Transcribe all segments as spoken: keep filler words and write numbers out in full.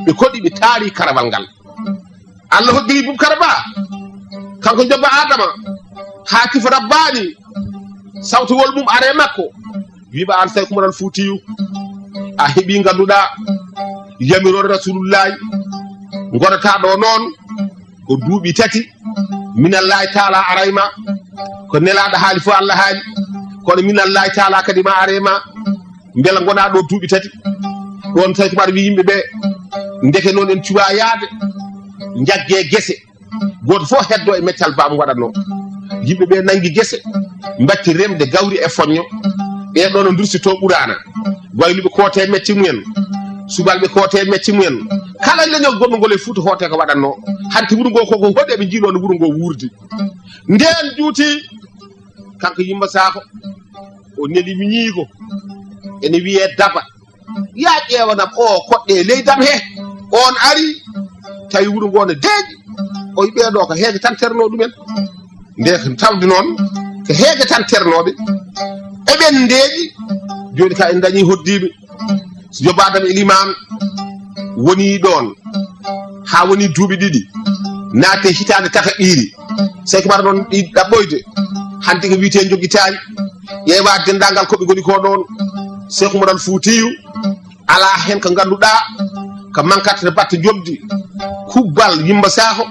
ɓe koɗi, ɓe taari karawal ngal. Allah hoddiri Bubakar Ba, kanko Jobba Adama, haa Kifa Rabbaani, sawtowol mum are makko, wiɓa an Sayku Umar al Fuutiyu, a heɓi ngannduɗaa yamiroore Rasulullahi, ngonata ɗo noon ko duuɓi tati, minallahi taala arayma, ko nelaaɗo haali fof Allah haali, kono minallahi taala kadi ma arayma, mbela ngona ɗo duuɓi tati. Ɗon Sayku Umar wi yimɓe ɓe, ndeke noon en cuwa yaade, njagge gese, gooto fof heddo e meccal baamu waɗatno. Yimɓe ɓe nangi gese, mbatti remde gawri e foñño. Ɓe ɗo no ndursi to ɓuraana. Wayluɓe koote mecce mumen, subalɓe koote mecce mumen. Kala leñol gonɗo ngol e Fuuta hoote ko waɗatno. Hanti wuro ngo koko hoɗi, eɓe njiilo no wuro ngo wuurdi. Ndeen juuti, kanko Yimba Saako, o neli mi ñiigo. Ene wiyee daba. Yaa ƴeewanam o koɗɗe leydam he. On ari, tawi wuro ngo ne deeƴi. O wi ɓee ɗo ko heege tan terno ɗumen. Nde ko tawde noon, ko heege tan ternooɓe. Eɓen ndeeƴi, jooni ka en dañi hoddiiɓe. So Jobaadam Elimaan woni ɗoon, haa woni duuɓi ɗiɗi, naate hitaande tataɓiire. Sayku Umar noon ɗi ɗaɓɓoyde, hanti ko wiyetee njogitaani. Ƴeewa denndaangal ko ɓe ngoni ko ɗoon. Seeku Umar al Fuutiyu, alaa heen ko ngannduɗaa ko mankata ne batte njoɓdi. Kubbal Yimba Saako,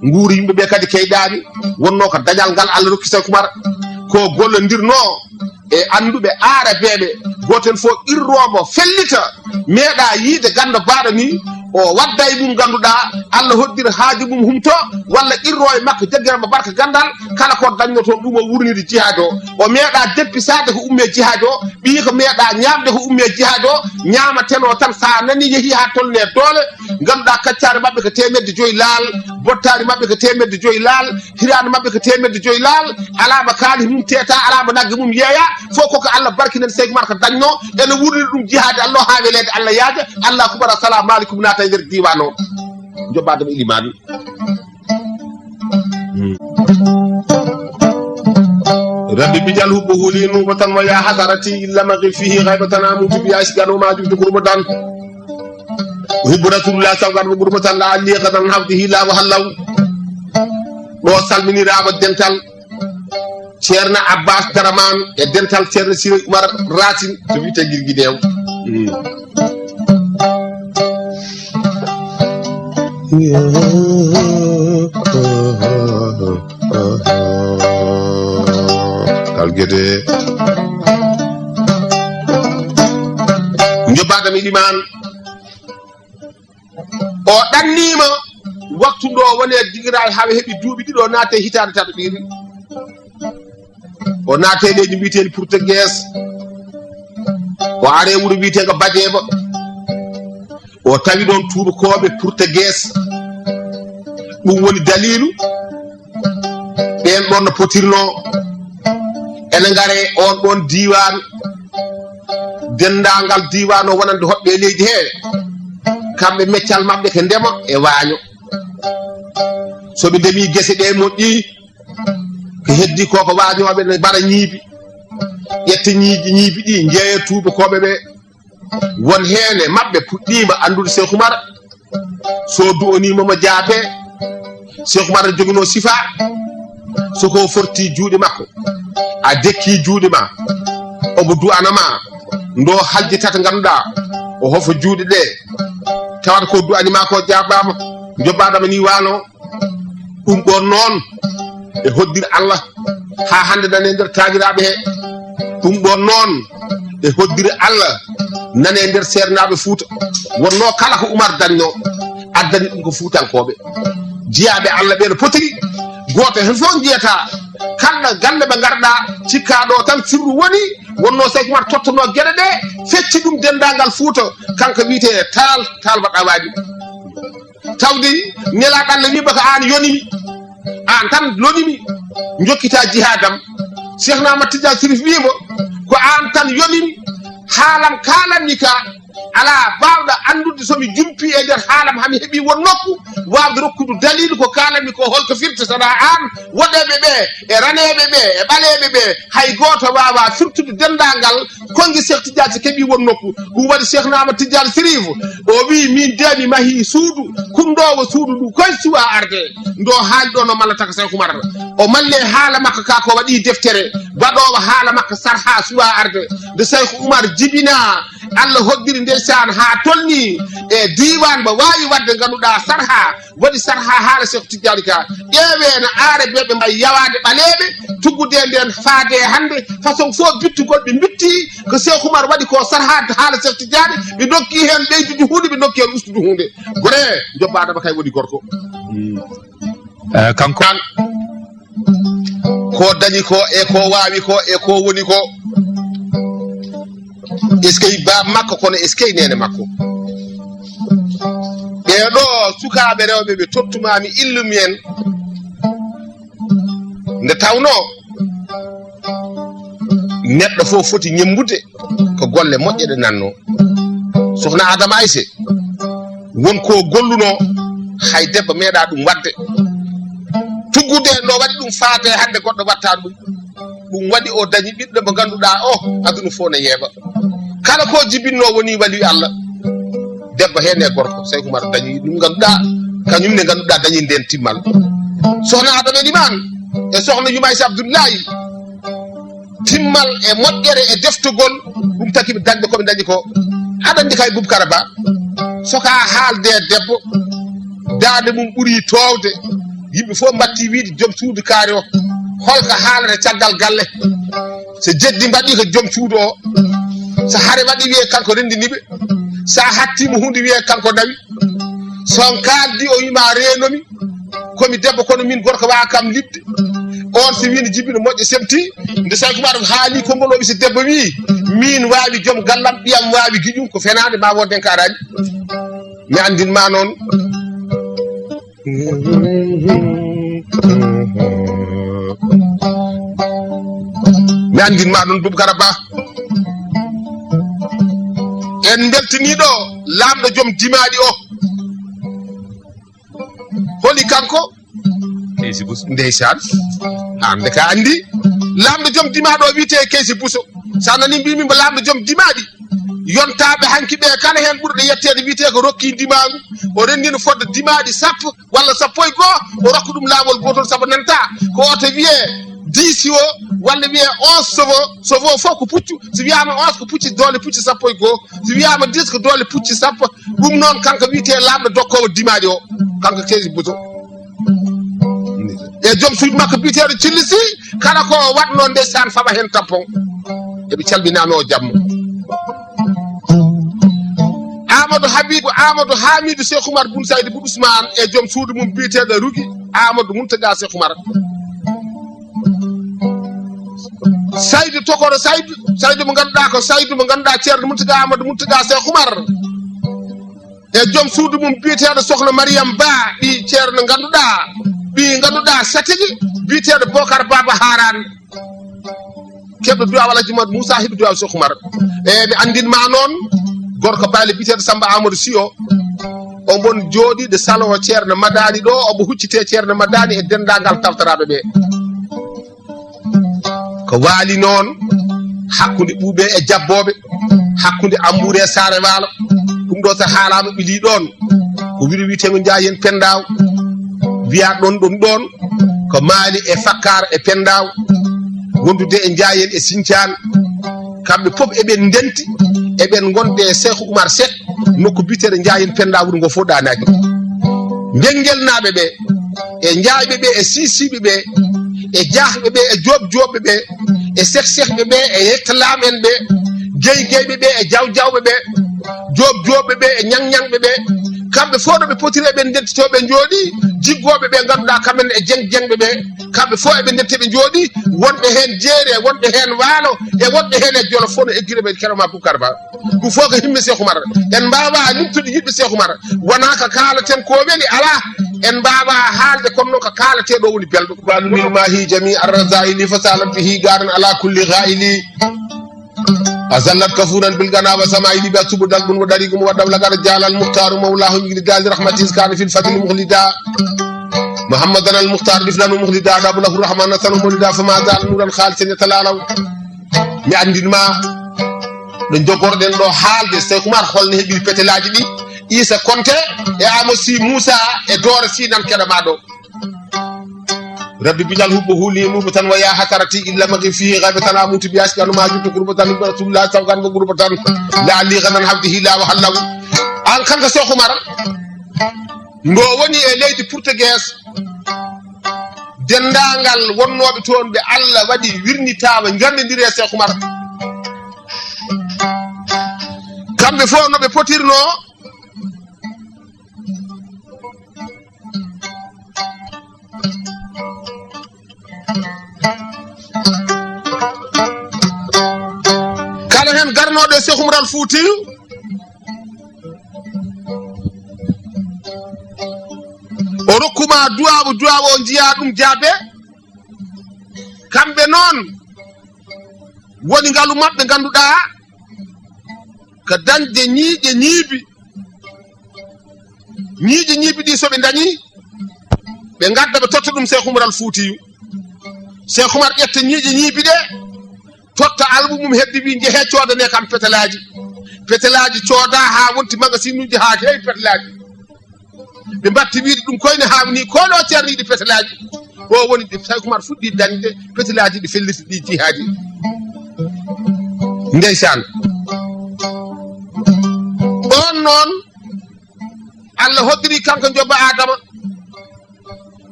nguuru yimɓe ɓe kadi keyɗaani, wonnoo ko dañal ngal Allah rokki Sayku Umar. Ko gollondirnoo e annduɓe aarabeeɓe, gooto heen fof qirroo mo fellita, meeɗaa yiyde ganndo baaɗo ni, o wadda e mum ngannduɗaa, Allah hoddira haaju mum humto, walla qirroo e makko jaggira mo barka ganndal, kala ko dañnoo toon ɗum o wurniri jihaad o. O meeɗaa deppisaade ko ummee jihaad o, ɓiyi ko meeɗaa ñaamde ko ummee jihaad o, ñaamateno tan so a nanii yehii haa tolnee doole, ngannduɗaa kaccaari maɓɓe ko teemedde joyi laal, bottaari maɓɓe ko teemedde joyi laal, hiraande maɓɓe ko teemedde joyi laal, alaa mo kaali mum teeta, alaa mo nagge mum yeeya, fof koko Allah barkinani Sayku Umar ko dañnoo, ene wurniri ɗum jihaade Allah haa weleede Allah yaaja, Allah akbar, assalamu aleykum naata e nder diiwaan o. Jobaadam Elimaan. Hmm. Rabbi bijal hubbu huli nuba tan wa ya hasarati illa ma fihi ghaibatan amutu bi ashgan wa ma jubtu kurba dan. Uhibbu Rasulullah sallallahu alaihi wasallam gurbatan la alli gadan hafdihi la wa hallaw. Ɗo salminiraama dental Ceerno Abbas Daraman e dental Ceerno Siri Umar Rasin to wiyetee Girgineew. Mm. Kal gede. Njobaadam Elimaan. O ɗanniima waktu ndo woni e Digiraay, hawe heɓi duuɓi ɗiɗo, o naati e hitaande tataɓiire. O naati e leydi mbiyeteendi Portuguese. O ari e wuro wiyeteengo Bajeeba. O tawi ɗoon tuubakooɓe Portuguese. Ɗum woni daliilu ɓeen ɗoon no potirnoo ene ngare oon ɗoon diiwaan, denndaangal diiwaan o wonande hoɗɓe e leydi he, kamɓe meccal maɓɓe ko ndema e waaño. So ɓe ndemii gese ɗe moƴƴi, ko heddii ko ko waañooɓe ne mbara ñiibi, ƴetta ñiibi, ñiibi ɗi, njeeya tuubakooɓe ɓe. Won heen e maɓɓe puɗɗiima anndude Seeku Umar. So du'oniima mo jaabe, Seeku Umar ne joginoo sifa. So ko forti juuɗe makko, a dekki juuɗe ma, omo du'ana ma, ndo haljitata ngannduɗaa, o hofa juuɗe ɗe, tawata ko du'ani ma ko jaabaama, njobaadama ni waano. Ɗum ɗoon noon e hoddira Allah haa hannde nane nder taaniraaɓe he. Ɗum ɗoon noon e hoddira Allah nane nder seernaaɓe Fuuta. Wonnoo kala ko Umar dañnoo, addani ɗum ko Fuutankooɓe. Jiyaaɓe Allah ɓee no potiri, gooto heen fof njiyataa. Kala galle ɓe ngarɗaa, cikkaa ɗo tan sirru woni, wonnoo Seeku Umar tottanoo geɗe ɗe, fecci ɗum denndaangal Fuuta, kanko wiyetee Taal, Taal waɗa waaji. Tawde nelaaɗo Allah wiima ko aan yonimi, aan tan lonimi, njokkita jihaadam. Cheikh Ahmad Tidiane Chérif wiima ko aan tan yonimi, haalam kaalanmi ka, Alaa baawɗo anndude so mi jumpii e nder haalam, haa mi heɓii won nokku, waawde rokkude daliilu ko kaalanmi ko, holko firti, so wonaa aan, woɗeeɓe ɓe, e raneeɓe ɓe, e ɓaleeɓe ɓe, hay gooto waawaa firtude denndaangal konngi Cheikh Tidiane Sy keɓii won nokku. Ɗum waɗi Cheikh Ahmad Tidiane Chérif, o wii, "Miin de mi mahii suudu, kunndoowo suudu ndu koy suwaa arde." Nde o haali ɗo no mallata ko Cheikh Oumar. O malli e haala makko ka ko waɗi deftere, baɗoowo haala makko sarha suwaa arde. Nde Cheikh Oumar jibinaa, Allah hoddiri ndeysaan haa tolni e diiwaan mo waawi waɗde ngannduɗaa sarha, waɗi sarha haala Cheikh Tidiane ka. Ƴeewee no aarabeeɓe mbayi yawaade ɓaleeɓe, tuggude nden faade hannde, façon fof bittugol ɓe bitti ko Cheikh Oumar waɗi ko sarha haala Cheikh Tidiane, ɓe nokki heen ɓeydude huunde, ɓe nokki heen ustude huunde. Gore, jobbaadama kay woni gorko. Eh, kanko? An, ko dañi ko, e ko waawi ko, e ko woni ko. Eskey baaba makko, kono eskey neene makko. Ɓee ɗo sukaaɓe rewɓe ɓe tottumaami illumi en, nde tawnoo neɗɗo fof foti ñemmbude ko golle moƴƴe ɗe nannoo. Sokhna Adama Aissé, won ko gollunoo, hay debbo meeɗaa ɗum waɗde. Tuggude no waɗi ɗum faade hannde goɗɗo wattaani ɗum. Ɗum waɗi o dañi ɓiɗɗo mo ngannduɗaa o, aduna fof ne yeeɓa. Kala ko jibinnoo woni waliyu Allah. Debbo heen e gorko, Cheikh Oumar dañi ɗum ngannduɗaa, kañum ne ngannduɗaa dañi nden timmal. Sokhna Adama Elimane e sokhna Yumaysa Abdullahi, timmal e moƴƴere e deftugol, ɗum taki ɓe dañɓe ko ɓe dañi ko. Aɗa anndi kay Bubakara Ba, so ka haalde e debbo, daande mum ɓuri toowde. Yimɓe fof mbatti wiide joom suudu kaari o, holko haalata caggal galle? So jeddi mbaɗi ko joom suudu o, so hare waɗi wiye kanko renndini ɓe, so a hattiima huunde wiye kanko nawi, so on kaaldi o wiima reenomi, komi debbo kono min gorko waa kam liɓde. On so wiino jibino moƴƴo semti, nde Sayku Maɗo haali konngol o ɓiso debbo wii, min waawi joom gallam, ɓiyam waawi giƴum, ko fenaande ma won den kaaraani. Mi anndin ma noon. Mi anndin ma ɗum Bubakara Ba. En mbeltiniiɗo laamɗo joom dimaaɗi o. Holi kanko? Keysi Bousso. Ndeysaan. Hande ka anndi. Laamɗo joom dimaaɗo o wiyetee Keysi Bousso. Sa nani mbimi mbo laamɗo joom dimaaɗi. Yontaaɓe hanki ɓe kala heen ɓurɗo yetteede wiyetee ko rokki dimaagu. O renndino fodde dimaaɗi sappo walla sappo e goo, o rokka ɗum laawol gootol, sabu nanta ko oto wiyee dix o walla wiyee onze chevaux, chevaux fof ko puccu, so wiyaama onze ko pucci, doole pucci sappo e goo, so wiyaama dix ko doole pucci sappo. Ɗum noon kanko wiyetee laamɗo dokkoowo dimaaɗi o, kanko Keysi Bousso. E joom suudu makko biyeteeɗo Cilli Sy, kala ko o waɗnoo ndeysaan fawa heen tampon. Eɓe calminaama o jamma. Amadou Habibou, Amadou Hamidou Cheikh Oumar Boun Saïd Boun Ousmane e joom suudu mum biyeteeɗo Rugi Amadou Mountaga Cheikh Oumar. Saydu Tokoro Saydu, Saydu mo ngannduɗaa ko Saydu mo ngannduɗaa Ceerno Mountaga Amadou Mountaga Cheikh Oumar. E joom suudu mum biyeteeɗo Sokhna Mariam Ba, ɓii Ceerno ngannduɗaa, ɓii ngannduɗaa satigi, biyeteeɗo Bokar Baba Haran. Keɓɗo duwaaw Alhaji Mouhamadou Moussa, heɓi duwaaw Cheikh Oumar. E mi anndin ma noon, gorko baali biyeteeɗo Samba Amadou Sy o, omo jooɗii ɗo salon Ceerno Madani ɗo, omo huccitee Ceerno Madani e denndaangal tawtoraaɓe ɓe. Ko waali noon hakkunde ɓuuɓe e jabbooɓe, hakkunde Ambuure e Saare Waalo. Ɗum ɗo so haalaama ɓilii ɗoon, ko wiro wiyeteengo Njaayen Penndaaw, wiyaa ɗoon ɗum ɗoon ko Maali e Fakkaar e Penndaaw, wondude e Njaayen e Sincaan. Kamɓe fof eɓen ndenti, eɓen ngonde e Seeku Umar Seek, nokku biyeteeɗo Njaayen Penndaaw, wuro ngo fof ɗaanaaki. Mbengel naaɓe ɓe, e Njaayɓe ɓe, e Siisiiɓe ɓe, e Jaahɓe ɓe, e Joob Joobɓe ɓe, e Sek Sekɓe ɓe, e Yettalaam en ɓe, Gey Geyɓe ɓe, e Jaw Jawɓe ɓe, Joob Joobɓe ɓe, e Ñaŋ Ñaŋɓe ɓe, kamɓe fof no ɓe potiri eɓen ndentitoo ɓe njooɗii, jiggooɓe ɓe ngannduɗaa kamen e Jeŋ Jeŋɓe ɓe, kamɓe fof eɓe ndenti ɓe njooɗii, wonɓe heen Jeere, wonɓe heen Waalo, e wonɓe heen e Jolof fof no eggiri ɓe Ceerno Maam Bubakar Ba. Ɗum fof ko himme Seeku Umar. En mbaawaa limtude yiɗɓe Seeku Umar. Wonaa ko kaalaten ko weli, alaa. En mbaawaa haalde kono noon ko kaaletee ɗo woni belɗo. Banu lil maahi jami arrazaili fasalam bihi garan ala kulli ghaili. أزلت كفورا بالغنا وسماء لبا سبل دلب ودريق ومودة لقد جعل المختار مولاه مجلدا لرحمته إذ كان في الفتح مخلدا. محمدا المختار طفلا مخلدا، ضرب له الرحمن نصرا مولدا، فما زال نورا خالصا يتلالو. Mi anndin ma ɗo njogorɗen ɗo haalde, Seeku Umar holno heɓiri petelaaji ɗi, Iisa Konte e Amosi Muusa e Doore Sinan keɗa ma ɗo. رب اجعل حبه لي نوبة ويا حسرتي إن لم أقف فيه غيبة أموت بأشقى ما جبت قربة من رسول الله شوقا وقربة لعلي غدا عبده لا وهلو. An kanko Seeku Umar, ngo woni e leydi Portugaise, denndaangal wonnooɓe toon ɓe Allah waɗi wirnitaama, nganndondiri e Seeku Umar. Kamɓe fof no ɓe potirnoo, kala heen garnooɗo e Seeku Umar Al Fuutiyu, o rokku ma duwaawu, duwaawu o njiyaa ɗum jaabe. Kamɓe noon woni ngalu maɓɓe ngannduɗaa ko dañde ñiiƴe ñiibi. Ñiiƴe ñiibi ɗi so ɓe ndañi, ɓe ngadda ɓe totta ɗum Seeku Umar Al Fuutiyu. Seeku Umar ƴetta ñiiƴe ñiibi ɗe, totta albu mum heddi, wi, "Njehee coodane kam petelaaji." Petelaaji cooda haa wonti magasinuuji haa heewi petelaaji. Ɓe mbatti wiide ɗum koyne haawni, kono o ceerniiɗi petelaaji. O woni ɗi Seeku Umar fuɗɗi dañde petelaaji ɗi felliti ɗi jihaaji. Ndeysaan. Ɗoon noon Allah hoddiri kanko Joba Adama.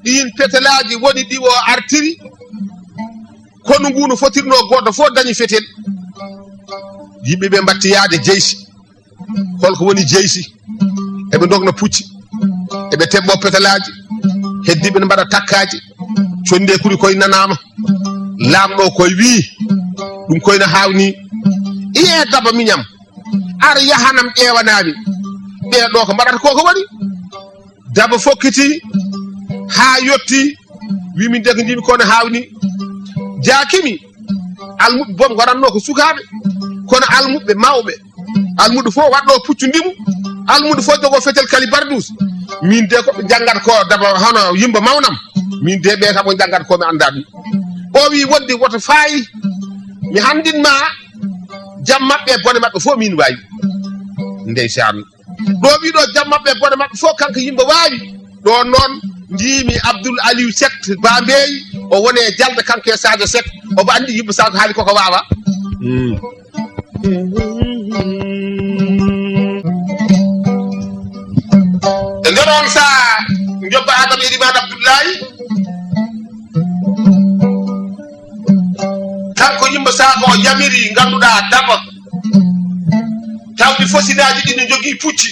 Ɗiin petelaaji woni ɗi o artiri. Konu ngu no fotirnoo, gooto fof dañi fetel. Yimɓe ɓe mbatti yahde jeysi. Holko woni jeysi? Eɓe ndogna pucci, eɓe teɓɓo petelaaji, heddiiɓe ne mbaɗa takkaaji, connde kuri koye nanaama. Laamɗo koye wii, ɗum koye no haawni. Iye daba miñam, ar yahanam ƴeewanami. Ɓee ɗo ko mbaɗata ko, ko waɗi? Daba fokkiti haa yotti, wi, "Min de ko njiimi ko no haawni." Jaakimi, almuɓɓe boom ngaranno ko sukaaɓe, kono almuɓɓe mawɓe, almuɗo fof waɗɗo puccu ndimu, almuɗo fof jogo fetel kali bardus. Min de ko ɓe njanngata ko daba hono yimba mawnam. Min de ɓe kam o njanngata ko mi annda ɗum. O wi, "Wonde woto faayi, mi hanndin ma jam maɓɓe e bone maɓɓe fof min waawi." Ndeysaan. Ɗo wiɗo jam maɓɓe e bone maɓɓe fof, kanko yimɓe waawi. Ɗo noon njiimi Abdoul Aliou Seck Bambey, o woni e jalde kanko e Sadio Seck, omo anndi yimɓe Sadio haali koko waawa. Mm. E nder on saha, Jobba Adama Elimane Abdoulaye, kanko yimɓe Sadio o yamiri, ngannduɗaa, daba. Tawde fosinaaji ɗi no njogii pucci,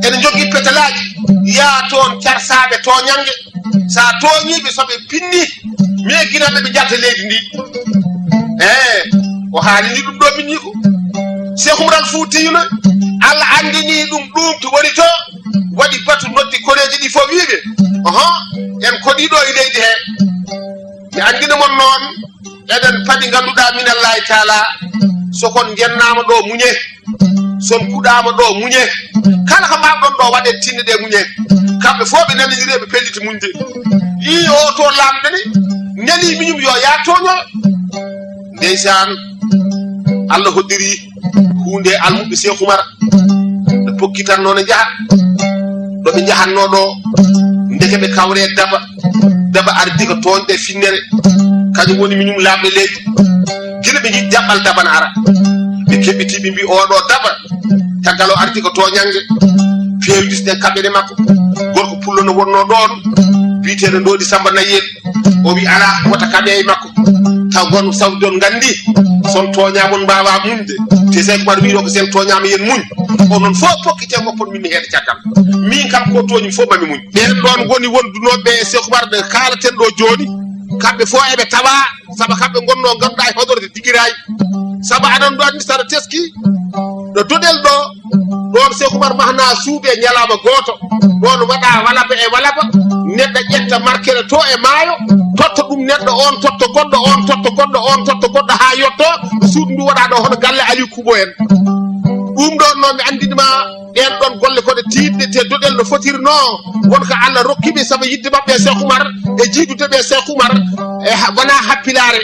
ene njogii petelaaji, yaa toon carsaaɓe tooñannge, so a tooñiiɓe, so ɓe pinni, meeginanɓe ɓe njalta leydi ndi. Ee, o haalini ɗum ɗo min ko. Seeku Umar Fuutiyu no, Allah anndini ɗum ɗum to woni to, waɗi batu noddi koreeji ɗi fof wiiɓe, oho, en koɗii ɗo e leydi he. Mi anndina mon noon, eɗen paɗi ngannduɗaa minallaahi taala, so kon njennaama ɗo muñe, son kuɗaama ɗo muñe, kala ko mbaawɗon ɗo waɗe tinne ɗe muñe. Kamɓe fof ɓe nanondirii ɓe pelliti muñde. Ii o to laamɗo ne, nani miñum yo yaa tooño. Ndeysaan, Allah hoddiri huunde almuɓɓe Seeku Umar, ɓe pokkitanno ne njaha, ɗo ɓe njahatno ɗo, ndeke ɓe kawre daba, daba ardi ko tooñde finnere, kañum woni miñum laamɓe leydi. Gila ɓe njiɗi jaɓɓal daba na ara, ɓe keɓɓiti ɓe mbi oɗo daba, tagal o ardi ko tooñannge, peewdis ɗen kaɓɓe ɗe makko, gorko pullo no wonno ɗoon, biyeteeɗo Ndoodi Samba Nayel, o wi alaa, wota kaɓe e makko. Taw gon saw jon nganndi, son tooñaama on mbaawaa muñde. Te Seeku Umar wiyi ɗo ko sen tooñaama yen muñ. Onon fof pokkite ngoppon min mi heeda caggal. Min kam ko tooñmi fof mami muñ. Ɓeen ɗoon woni wondunooɓe e Seeku Umar ɓe kaalaten ɗo jooni. Kamɓe fof eɓe tawaa, sabu kamɓe ngonnoo ngannduɗaa e hodorde digiraay. Sabu aɗa anndi saɗa teski ɗo doɗel ɗo, ɗoon Seeku Umar mahna suudu e ñalawma gooto. Ɗoon waɗa walaba e walaba, neɗɗo ƴetta markere to e maayo, totta ɗum neɗɗo on, totta goɗɗo on, totta goɗɗo on, totta goɗɗo haa yetto suudu ndu waɗa ɗo hono galle Aliou Kubo en. Ɗum ɗon noon mi anndini ma ɗen ɗon golle koɗe tiiɗɗe te doɗel no fotirno. Won ko Allah rokkiɓe sabu yidde maɓɓe e Cheikh Oumar e jiidude ɓe Cheikh Oumar e ha- wona happilaare.